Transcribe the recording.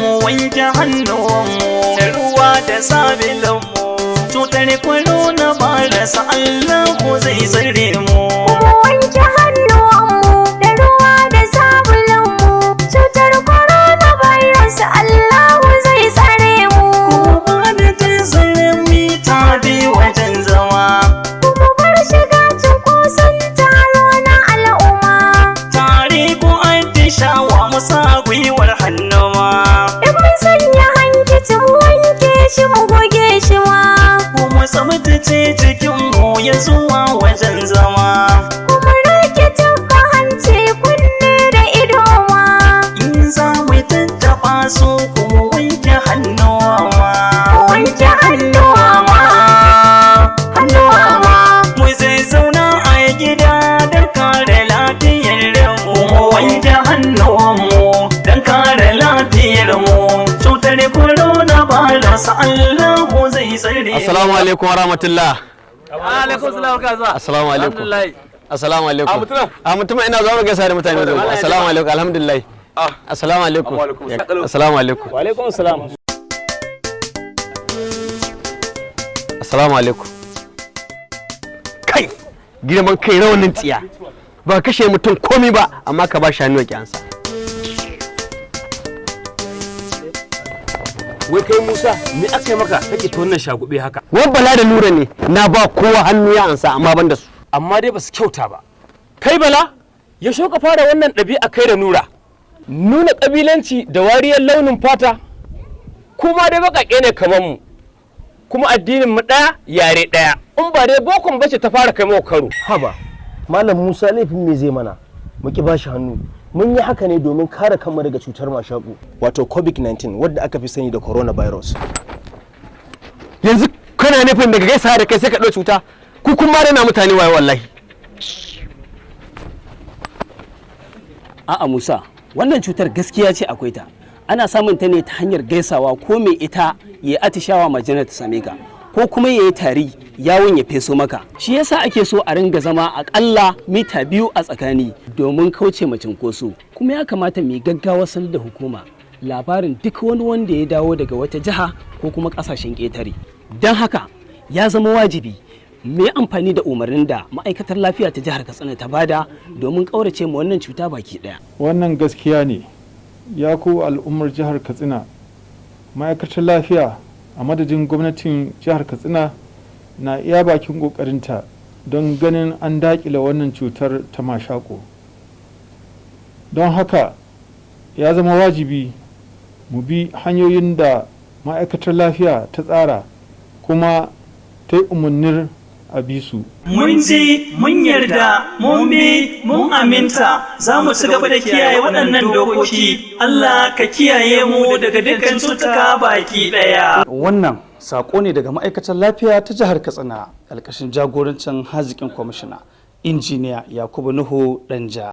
Mu wanke hannuwanmu da ruwa da sabulunmu. Cutar corona virus, Allah zai tsare mu. Mu wanke hannuwanmu da ruwa da sabulunmu. Cutar coronavirus, Allahu zai tsare mu. Kuma da tazarar mita 2 wajen zama. Mu bar shiga cunkoson taro na al'umma. Tare ko atishawa, mu sa gwiwar hannuwa. In mun sanya hankici, mu wanke shi, mu goge shi ma. Kuma tsabtace jikinmu ya zuwa wajen zama. Kuma rage taɓa hanci, kunne da ido ma. In za mu tattaɓa su, kuma wanke hannuwa ma. Wanke hannuwa ma, hannuwa ma. Mu zai zauna a gida don kare lafiyar mu. Mu wanke hannuwanmu don kare lafiyar mu. Cutar corona virus, Allahu zai tsare mu. Assalamu alaikum wa rahmatullah. Alaikum salam, ka zuwa. Assalamu alaikum. Alhamdulillah. Assalamu alaikum. A mutum. A mutum, ina zuwa mu gaisa da mutane da. Assalamu alaikum. Alhamdulillah. Assalamu alaikum. Wa alaikum salam. Assalamu alaikum. Wa alaikum salam. Assalamu alaikum. Kai, girman kai rawanin tsiya. Ba kashe mutum komi ba, amma ka ba shi hannu ya ki ansa. Wai kai Musa, me aka yi maka kake ta wannan shagube haka? Wai Bala da Nura ne, na ba kowa hannu ya ansa, amma ban da su. Amma dai basu kyauta ba. Kai Bala, ya ka fara wannan ɗabi'a kai da Nura? Nuna ƙabilanci da wariyar launin fata. Kuma dai baƙaƙe ne kamar mu. Kuma addinin mu ɗaya, yare ɗaya. In ba dai bokon bace ta fara kai mu karo. Haba Malam Musa, laifin me zai mana mu ki bashi hannu? Mun yi haka ne domin kare kanmu daga cutar mashaƙo, wato COVID-19, wadda aka fi sani da coronavirus. Yanzu kana nufin daga gaisa da kai sai ka ɗau cuta? Ku kun ma na mutane waye wallahi. A'a Musa, wannan cutar gaskiya ce akwai ta. Ana samun ta ne ta hanyar gaisawa, ko mai ita ya atishawa majina ta same ka, ko kuma ya yi tari yawon ya feso maka. Shi yasa ake so a ringa zama akalla mita 2 a tsakani domin kauce ma cinkoso. Kuma ya kamata mu yi gaggawa sanar da hukuma labarin duk wani wanda ya dawo daga wata jiha ko kuma kasashen ƙetare. Don haka ya zama wajibi mu yi amfani da umarnin da ma'aikatar lafiya ta jihar Katsina ta bada domin ƙaurace ma wannan cuta baki ɗaya. Wannan gaskiya ne. Ya ku al'ummar jihar Katsina, ma'aikatar lafiya a madadin gwamnatin jihar Katsina na iya bakin ƙoƙarinta don ganin an daƙile wannan cutar ta mashako. Don haka ya zama wajibi mu bi hanyoyin da ma'aikatar lafiya ta tsara kuma ta yi umarnin a bi su. Mun ji, mun yarda, mun bi, mun aminta, za mu ci gaba da kiyaye waɗannan dokoki. Allah ka kiyaye mu daga dukkan cutuka baki ɗaya. Wannan saƙo ne daga ma'aikatar lafiya ta jihar Katsina, ƙarƙashin jagorancin haziƙin kwamishina, Injiniya Yakubu Nuhu Danja.